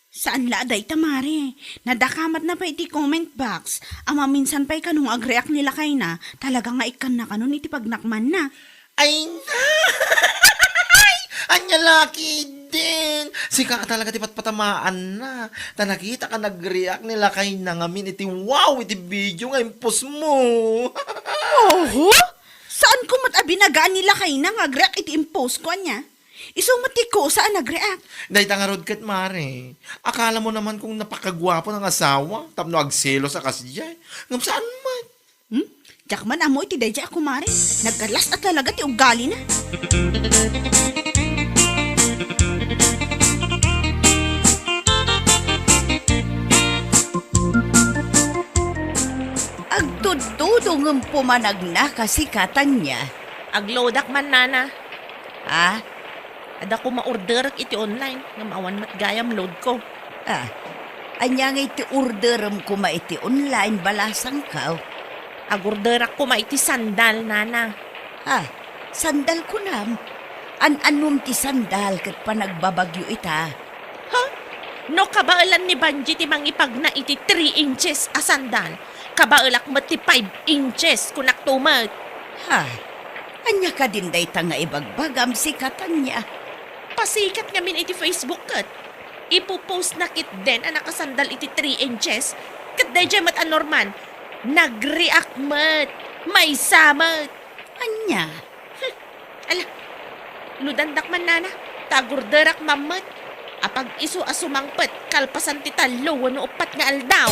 Saan la a dayta, mare. Nadakamatna pay iti comment box. A maminsan pay kano nga agreact ni lakayna, talaga nga ikkanna kanon iti pagnakmanna. Ay na! Ania la ketdin? Sika a talaga ti patpatamaanna. Ta nakitak a nagreact ni lakayna ngamin iti wow iti video nga impostmo. Oho? Saanko met a binagaan ni lakayna nga agreact iti impostko, ania? Isu met ti kusa a nagreact. Dayta ngarud ket, mare. Akalamo naman kung napakaguapo nga asawa tapno agselos a kasdiay. Ngem saan met. Hmm? Diak man ammo iti daydiay a kumare. Nagkalas a talaga ti ugalina. Agtudtudo ngem pumanagna ka, sika, Tanya. Agloadak man, nana. Ah? Adda koma orderek iti online, ngem awan met gayam loadko. Ah, ania ngay ti orderem koma iti online, balasangko? Agorderak koma iti sandal, nana. Ah, sandal kunam? An-anom ti sandal ket panagbabagyo ita? Ha? No kabaelan ni Banji ti mangipagna iti three inches a sandal, kabaelak met ti five inches, kunakto met. Ha? Ania kadin dayta nga ibagbagam, sika, Tanya? Pasikat ngamin iti Facebook ket. Ipopost na ketdin a nakasandal iti three inches. Ket daydiay met a Norman, nag-react met. Maysa met. Ania? Hmm. Ala, ludandak man, nana, ta agorderak man met. Apag-isu a sumangpet kalpasan ti tallo wenno uppat nga aldaw.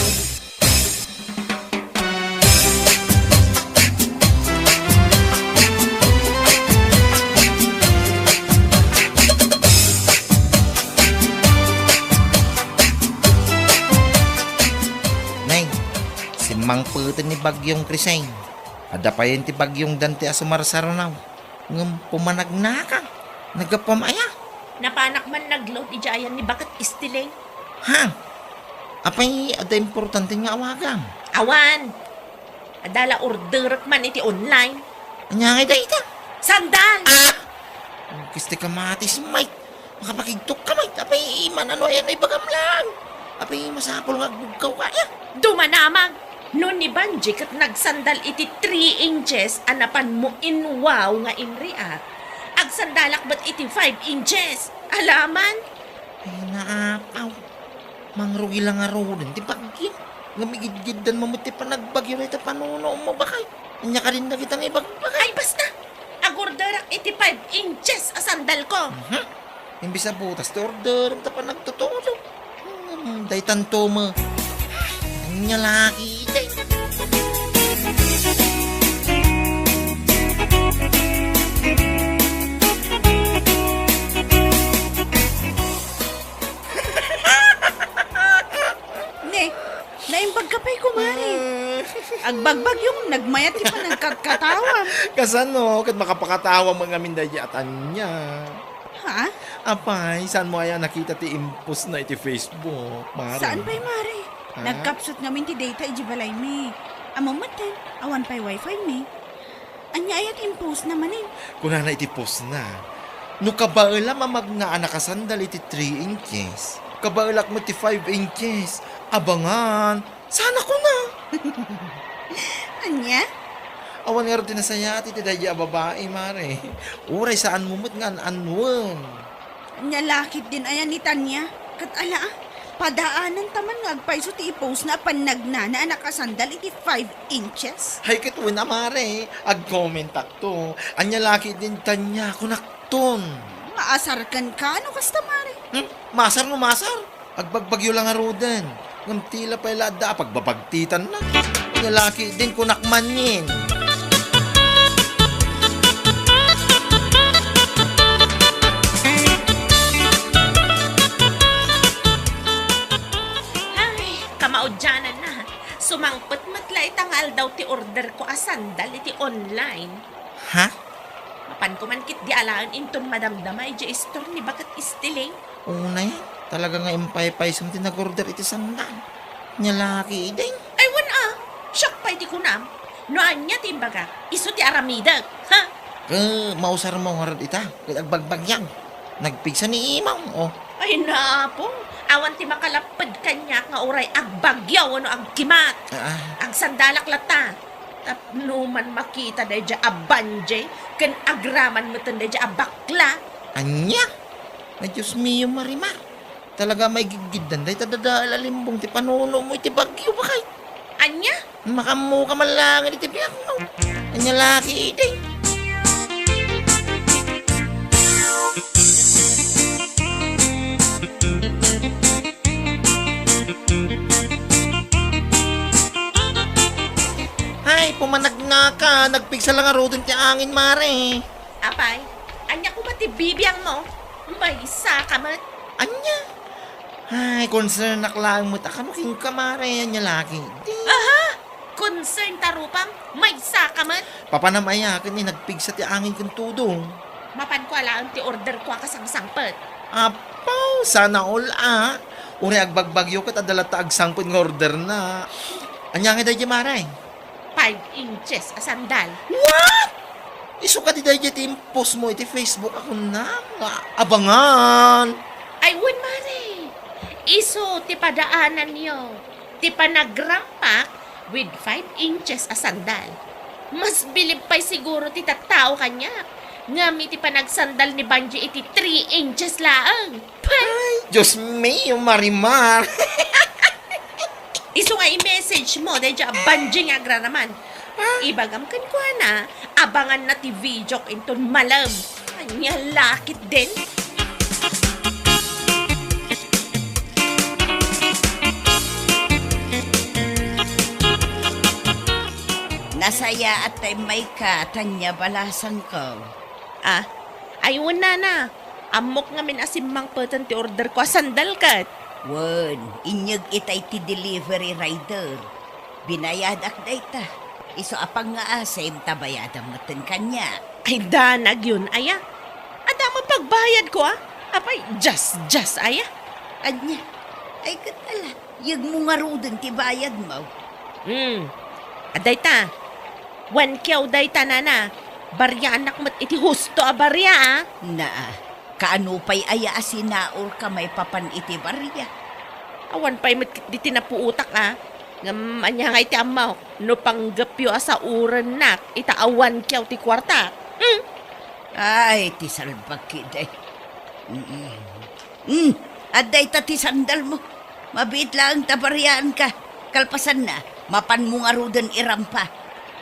Nay, simmangpeten ni Bagyong Crising. Adda payen ti Bagyong Dante a sumarsaranaw. Ngem pumanagnaka. Naggapuam aya? Napanak man nag-load idiay ayan ni Baket Istiling. Ha? Apay, adda importante nga awagam? Awan. Adda la orderek man iti online. Ania ngay dayta? Sandal! Ah! Kista kamatis, Mike. Makapakigtok ka, Mike. Apay, man ano yan ay bagam lang. Apay, masapul nga agbugkaw ka, ya. Dumanamag! No ni Banji ket nagsandal iti three inches a napanmo in wow nga in-react, agsandalak met iti five inches. Alaman? Ay, naapaw. Mangrugi la ngaruden ti bagyo. Ngem igidgiddan mo met ti panagbagyo dayta panunom mo, bakay. Ania kadin dagita nga ibagbagay? Ay, basta! Agorderak iti five inches a sandal ko. Mhm. Imbes a butas ti order, ta panagtutudo. Hmm, daytan to mo. Ania laki, day. Ne, naimbag ka pay, kumare. Agbagbagyo, nagmayat ti panagkatkatawam. Kasano, ket makapakatawam nga ngamin daydi a tania. Ha? Apay, saan mo aya nakita ti impostna iti Facebook, mare? Saan pay, mare? Ha? Nagkapsut ngamin ti data iti balaymi. Ammom metten, awan pay wifi mi. Ania aya ti impostna manen? Kunana iti postna, "No kabaelam a magna a nakasandal iti three inches, kabaelak met ti five inches. Abangan." Sana kuna. Ania? Awan ngarud ti nasayaat iti daydi a babai, mare. Uray saan mo met nga an-anuen. Ania la ketdin aya ni Tania? Ket ala, ah, padaananta man nga agpayso ti ipostna a panagnana a nakasandal iti five inches? Hay ket wen a, mare, agcommentakto. Ania la ketdin Tania, kunakton. Maasar kenka no kasta, mare? Hmm? Maasar no maasar? Agbagbagyo la ngaruden. Ngem tila pay la adda a pagbabagtitanna. Nia la ketdin kunak manen. Ay, kamaudiananna. Sumangpet met la ita nga aldaw ti order ko a sandal iti online. Ha? Mapanko man ketdi alaen inton madamdama idiay store ni Baket Istiling. Unay, talaga nga impaypaysom ti nag-order iti sandal. Nia la ketdin. Ay, wen a, siak pay ti kunam. No ania ti imbagak, isu ti aramidek. Ha? Ket mausarmo ngarud ita, ket agbagbagyak. Nagpigsa ni imaw, oh. Ay, napo. Awan ti makalapped kaniak nga uray agbagyo wenno agkimat. Ah, ah. Agsandalak latta. Tapno man makita daydiay a Banji ken agraman metten daydiay a bakla. Ania? Ay, Dios mio, Marimar. Talaga maigidgiddan dayta dadael a limbong ti panunom mo iti bagyo, bakay. Ania? Makammo ka man laeng iti biagmo. Ania la ketdin. Ay, pumanagnaka. Nagpigsa la ngaruden ti angin, mare. Apay, ania koma ti bibiangmo? Maysa ka met. Ania? Ay, concernak laeng met a kano kenka, mare. Ania la ketdin? Aha! Concern ta rupam, maysa ka met. Papanam aya ket ni nagpigsa ti angin ken tudong. Mapanko alaen ti order ko a kasangsangpet. Apo, sana all a. Uray agbagbagyo ket adda latta agsangpet nga orderna. Ania nga daydiay, mare? Five inches a sandal. What? Isu kadi daydiay ti impostmo iti Facebook a kunam nga abangan. Ay, wen, mare. Isu ti padaananyo ti panagrampak with five inches a sandal. Mas bilib pay siguro ti tattao kaniak ngem iti panagsandal ni Banji iti three inches laeng. Pay! Ay, Dios mio, Marimar! Isu nga i-message mo, daydiay a banjing nga agraraman. Ah? Ibagam kenkuana, abanganna ti videok inton malem. Ania la ketdin? Nasayaat ta immayka, Tania Balasangko. Ah, ay wen, nana. Ammok ngamin a simmangpeten ti orderko a sandal ket. Wen, inyeg itay ti delivery rider. Binayadak dayta. Isu a pangngaasim ta bayadam metten kaniak. Ay, danagyon, aya. Adda met pagbayadko, a. Apay, just, just, aya. Ania? Ay, ket ala. Yegmo ngaruden ti bayadmo. Hmm. Adda dayta. One kilo dayta, nana. Bariaannak met iti husto a baria, a. Naa, kaano pay aya a sinaurka maipapan iti baria? Awan pay met ketdi ti napuotak, a. Ngem ania ngay ti ammok no panggepyo a saurennak ita a one kilo ti kuarta? Hmm? Ay, ti salbag ketdi. Mm. Hmm, adda ita ti sandalmo. Mabiit laeng ta bariaanka. Kalpasanna, mapanmo ngaruden irampa.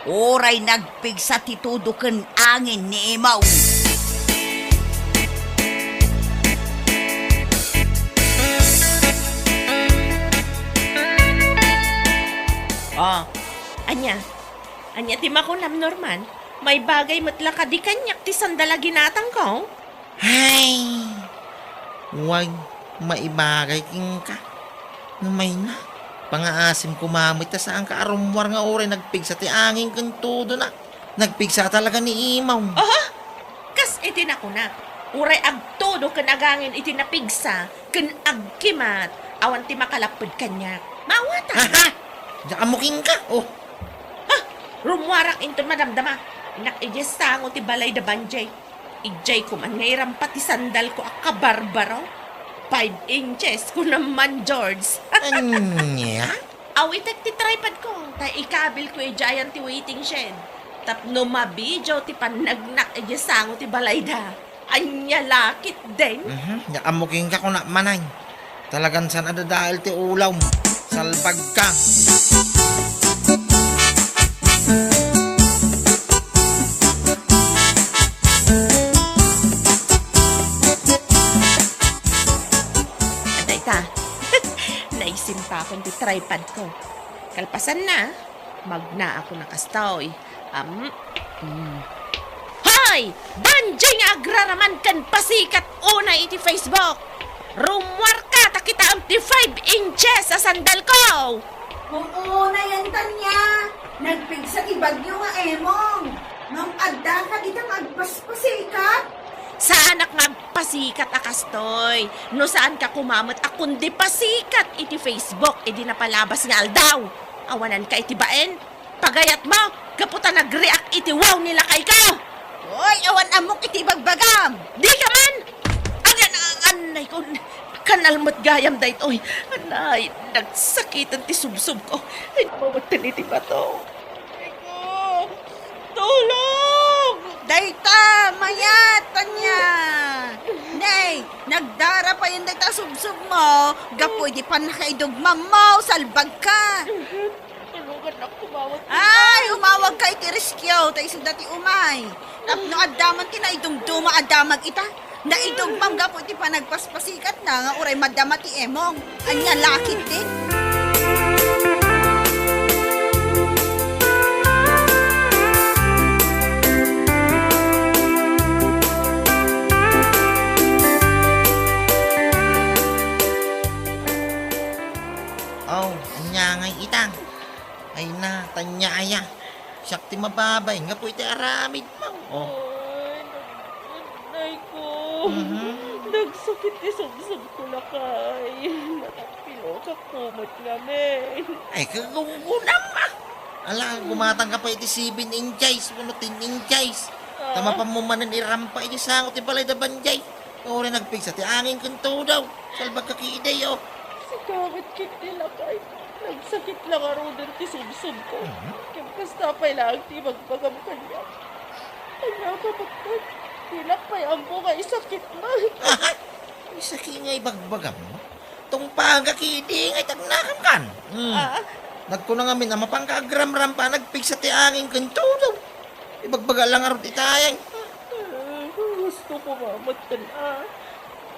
Uray nagpigsa ti tudo ken angin ni Imaw. Ah. Ania? Ania ti makunam, Norman? Maibagay met la kadi kaniak ti sandal a ginatangko? Hay! Wen, maibagay kenka. No mayna, pangaasim koma met ta saanka a rummuar nga uray nagpigsa ti angin ken tudona. Nagpigsa talaga ni Imaw. Oho! Kas iti nakunak, uray agtudo ken agangin iti napigsa ken agkimat, awan ti makalapped kaniak. Maawatak. Aha! Diak ammo kenka, oh. Ah! Rummuarak inton madamdama. Innak idiay sango ti balay da Banjay. Idiay koman nga irampa ti sandalko a kabarbaro. Five inches, kunam man, George. Ania? Awitek ti tripadko, ta ikabilko idiayan ti waiting shed. Tapno mabidio ti pannagnak idiay sango ti balayda. Ania la ketdin? Mhm, diak ammo kenka kunak manen. Talagan saan a dadael ti ulawm. Salbagka. Adda ita. Naisimpakon ti tripadko. Kalpasanna, magnaakon a kastoy. Am, mm. Hoy! Banjay nga agraraman ken pasikat unay iti Facebook! Rummuarka ta kitaem ti five inches a sandalko! Huuna yan, Tania! Nagpigsa ti bagyo nga Emong! Ngem addaka dita nga agpaspasikat? Saanak nga agpasikat a kastoy. No saanka koma met a kundi pasikat iti Facebook idi napalabas nga aldaw. Awananka iti bain. Pagayatmo, gapu ta nagriak iti wow ni lakayko. Hoy, awan ammok iti ibagbagam. Dika man! Agan, anay ko, kanal met gayam daytoy. Anay, nagsakiten ti subsobko. Ay, mametten iti bato. Ay ko, tulong! Dayta, mayat, Tania. Nay, nagdara payen dayta subsobmo. Gapu iti pannakaidugmammo, salbagka. Tulongannak, umawag. Ay, umawagka iti rescue, ta isuda ti umay. Tapno adda man ti naidumduma a damag ita. Naidugmam gapu iti panagpaspasikatna nga uray madama ti Emong. Ania la ketdin? Aw, ania ngay ita? Ay na, Tania aya. Siak ti mababain gapu iti aramidmo. Oh. Ay, nag-, nay ko. Mhm. Nagsakit ti subsobko, lakay. Natapilokak met ngamin. Ay, kagugunam, ah. Ala, gumatangka pay iti seven inches wenno ten inches. Ah. Ta mapanmo manen irampa iti sango ti balay da Banjay. Uray nagpigsa ti angin ken tudo. Salbagka ketdi, oh. Sika met ketdi, lakay. Nagsakit la ngaruden ti subsobko. Mhm. Ngem kasta pay laeng ti ibagbagam kaniak. Ania ka met, Tay? Dinak pay ammo nga isakitmo. Aha. Saki nga ibagbagam. Tungpaga kidi nga itagnakam kan. Hmm. Ah? Nagkuna ngamin a mapangka agramrampa, nagpigsa ti angin ken tudo. Ibagbaga la ngarud itay. Ah, gusto ko mamattan, ah.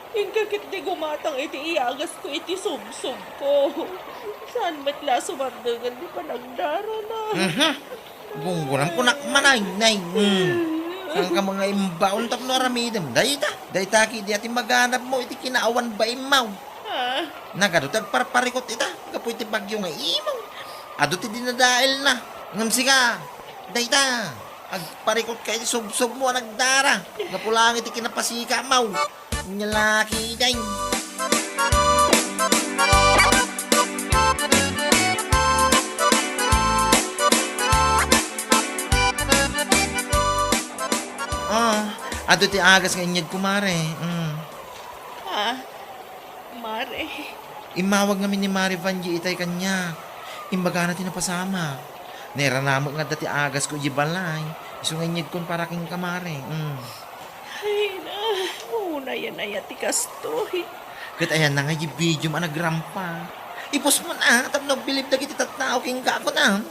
Inka ketdi gumatang iti iyagas ko iti subsob ko. Saan met la sumardengan ti panagdarana? Mhm. Gunggunam kunak manay, nay. Hmm. Saan ka mga imbaon tapno aramidem? Dayta, dayta ki di ati maganap mo iti kinaawan ba immaw? Ah. Nagadu ti agparparikot ita, gapu iti bagyo nga imong. Adu ti dinadael na. Ngem sika, dayta, agparikot ka iti subsob mo a nagdara. Gapu lang iti kinapasika maw. Nyalaki, day. Ah, adu ti agas nga inyeg ko, mare. Mm. Ah, Mare. Immawag ngamin ni Mare Vangie itay kaniak. Imbagana ti napasamak. Nairana met nga adda ti agas ko idiay balay. Isu nga inyegkon para kenka, Mare. Mm. Ay na, unayan aya ti kastoy. Ket ayanna nga idiay video a nagrampa. Ipusmon a, tapno agbilib dagiti tattao kenka, kunam.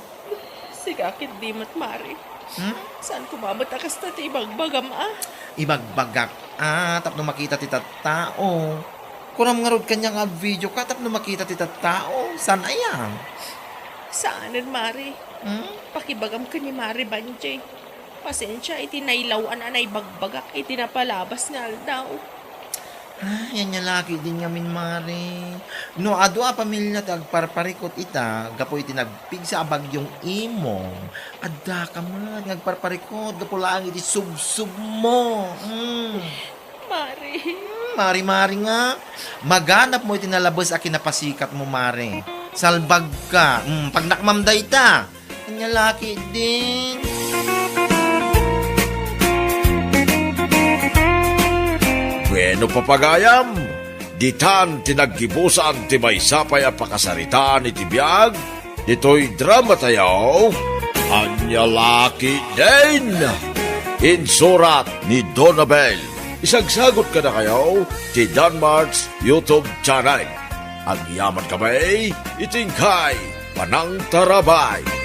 Sika ketdi met, Mare. Hmm? Saan koma met a kasta ti ibagbagam, a? Ibagbagak, a, tapno makita ti tattao. Kunam ngarud kaniak nga agvideo ka tapno makita ti tattao. Saan aya? Saanen, Mare. Hmm? Pakibagam ken ni Mare Vangie. Pasensia iti nailaw-an a naibagbagak iti napalabas nga aldaw. Ay, ania la ketdin ngamin, Mare. No adu a pamilia ti agparparikot ita gapu iti nagpigsa a bagyong imong, addaka met nga agparparikot gapu laeng iti subsob mo. Mm. Mare. Mm, Mare, Mare nga. Maganap mo iti nalabes a kinapasikat mo, Mare. Salbag ka. Mm, pagnakmam dayta. Ania la ketdin. Bueno, papagayam, ditan ti naggibusan ti maysa pay a pakasaritaan iti biag ditoy drama tayo, Ania la ketdin. Insurat ni Donabel. Isagsagot kadakayo ti Danmart's YouTube channel. Agyaman kami iti inkay panangtarabay.